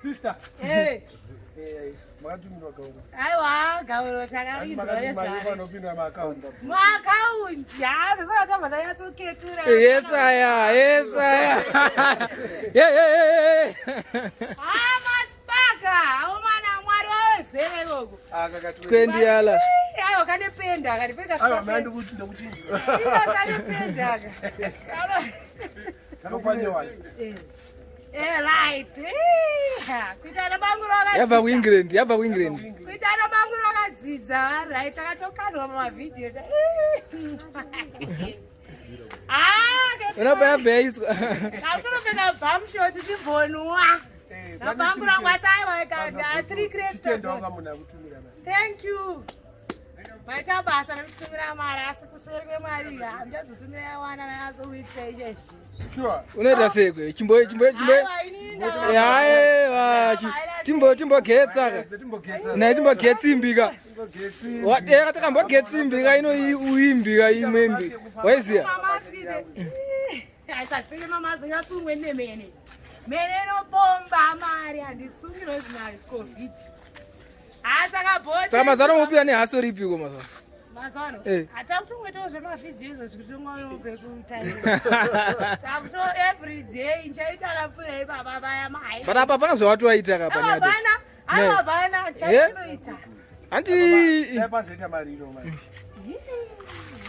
Sister. Eh. Eh, makatumirwa gauro. Aiwa, gauro takarinzwa nezvaro. Vanopinda maakaunti. Maakaunti, haa, ndosaka tabva tanyatsoketura. Yes aya, yes aya. Yeah, yeah, yeah. Haa, masipaka, aomana Mwari wawedzere ikoko. Twendi yala. Aiwa, kane penda, kane penda. Aiwa, mai ndikuti ndikuchinja. Iko kane penda ka. Kanokwanye wani. Eh, right. Eh, kuita ana bangu rakadzidza. Yabva kuEngland, yabva kuEngland. Kuita ana bangu rakadzidza, right, takatokandwa mumavhidhiyo. Ah, Unobva yabva yaiswa. Kakunopfeka bum short timbonwa. Nabangu rangu asaiwa ka 3 crates. Tenda wanga munhu akutumira mari. Thank you. Maita basa rekutumira mari asi kuseri kwemari handichazotumira yawana nayazokuitira izvezvi. Sure. Unoita sei kwe? Chimbo chimbo chimbo. Aiwa, inini ndava- Aiwa, timbo timbogetsa ka. Timbogetsa. Naye timbogetsa imbi ka. Timbogetsa. Watera takambogetsa imbi ka ino uimbi ka imwe imbi. Waiziya? Mamaski asatipfeke mamaski ngasungwe nemene mene inopomba mari handisungi nozi macovid asaka bhosi Saka mazano mupira nehaso ripiko mazano. mazano Eh. hatakutongoitawo zvemavhidhiyo izvo zvikutongonope kutakuto every day nchaita akapfuura ipapa vaya mahai But apa pana zvawatoaita ka panyado. avabana avabana chaizoita Hanti Dai pazoita mari ino mari.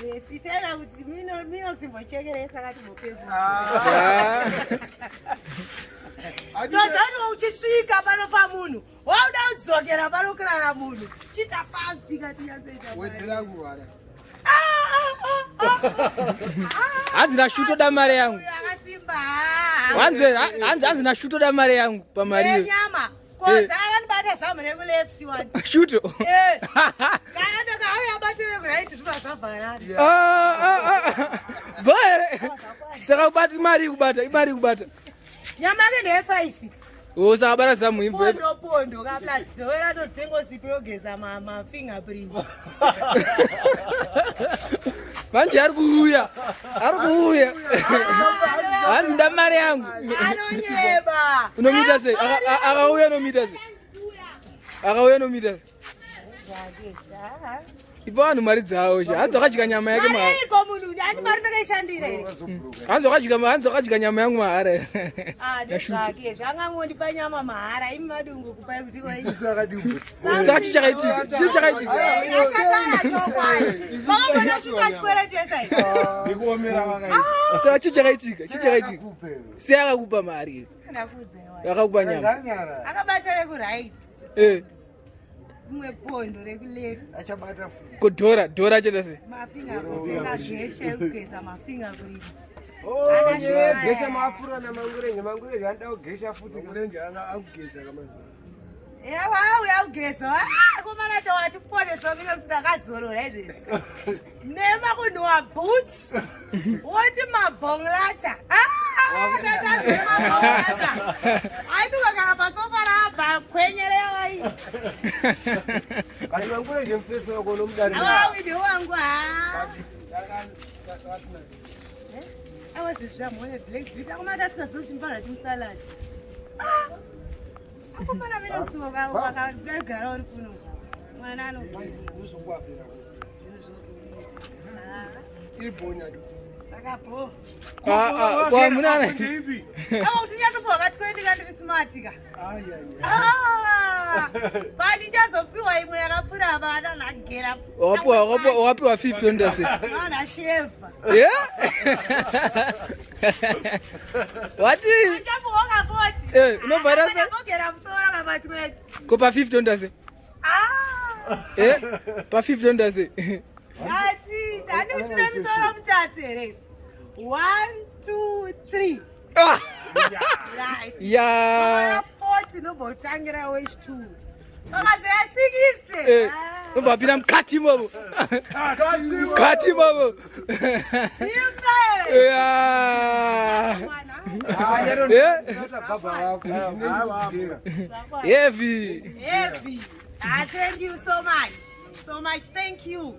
Yes, itaika kuti mino kusimbochekeresa kati mbopevu Ah. tozaniwa uchisvika panofa munhu wauda kudzokera panokurara munhu chiita fast katinyatsoita Wedzera kurwara. Hanzi nashutoda mari yangu. akasimba Hanzi hanzi hanzi nashutoda mari yangu pamari iyo. nyama koza akandibata zamu rekuleft one Shuto. Eh. kaandoka auya abatire kuright zviva zvavharana Ah, ah, ah. Bhere. Saka kubata imari kubata, imari kubata. Nyama yake ndeye5. Oh, saka bara zamu imbo. Pondo pondo ka plus dzowera tozitengo sipo yogeza mafingerprint. Manje ari kuuya. Ari kuuya. Hanzi nda mari yangu. Anonyeba. Unomuita sei? Akauya unomuita sei? Akauya unomuita sei? Ipa vanhu mari dzavo sha. Hanzi wakadya nyama yake mahara. Mariko munhu ani mari ndakaishandira here? Hanzi wakadya nyama yangu mahara. Ah, ndezvake zvangangondipa nyama mahara imi madungu kupai kuti koi. Saka chii chakaitika? Chii chakaitika? Makambona shuka chikwereti yesai. Ndikuomera vakaita. Saka chii chakaitika? Chii chakaitika? Kupe. Sei akakupa mari? Ndakudza iwa. Akakupa nyama. Nganyara. Akabata rekuright. Eh, Rimwe pondo rekuleft. Achabata futi. ko dhora, dhora chete sei? Mafingerprint zveshe kugeza mafingerprint. Oh, gesha mafura namangurenje, mangurenje anoda kugesha futi. Murenje anga akugeza kamazuva. Yawa auya kugeza. Komana tawatiponeswa mina kuti ndakazorora izvezvi. Nema kunhuwa boots. Woti mabhonglata. Aiti ukagara pasofa rabva kwenyerewa iyi. Kasi mangurenje mufesi wako unomudarira. Awawidi wangu ha. Awa zvezvi black beauty. Akomana tasikazivi chimufana chimusaladi. Akomana mene kuti wakagara uri kuno zvako. Mwana anogeza. Uzongwavhera. Zvinhu zvozonetsa. Iri bonya do. Saka bho. Ah, ah, kwa munana. Ndeipi? Awa kuti nyatsopuwa ka20 ndiri smart ka. Ai ai. Ah, pandichazopiwa imwe yakapfuura apa atanhagera. Wapiwa 50 onda sei? Vanhu sheva. Yeah? Wati? Achapuwa ka 40. Eh, unobhadhara sei? Ndogera musoro ka 20. Ko pa 50 onda sei? Ah! Eh? Pa 50 onda sei? Ati, ndani tine misoro mutatu here isi? 1 2 3. Ah! Right. Ya. 40 nombotangira wech2. Vakazoya 60. Eh, nobva pinda mukati imomo. Mukati imomo. Imba. Ya. Eh? Baba wako. Heavy. Heavy. Ah, thank you so much. So much. Thank you.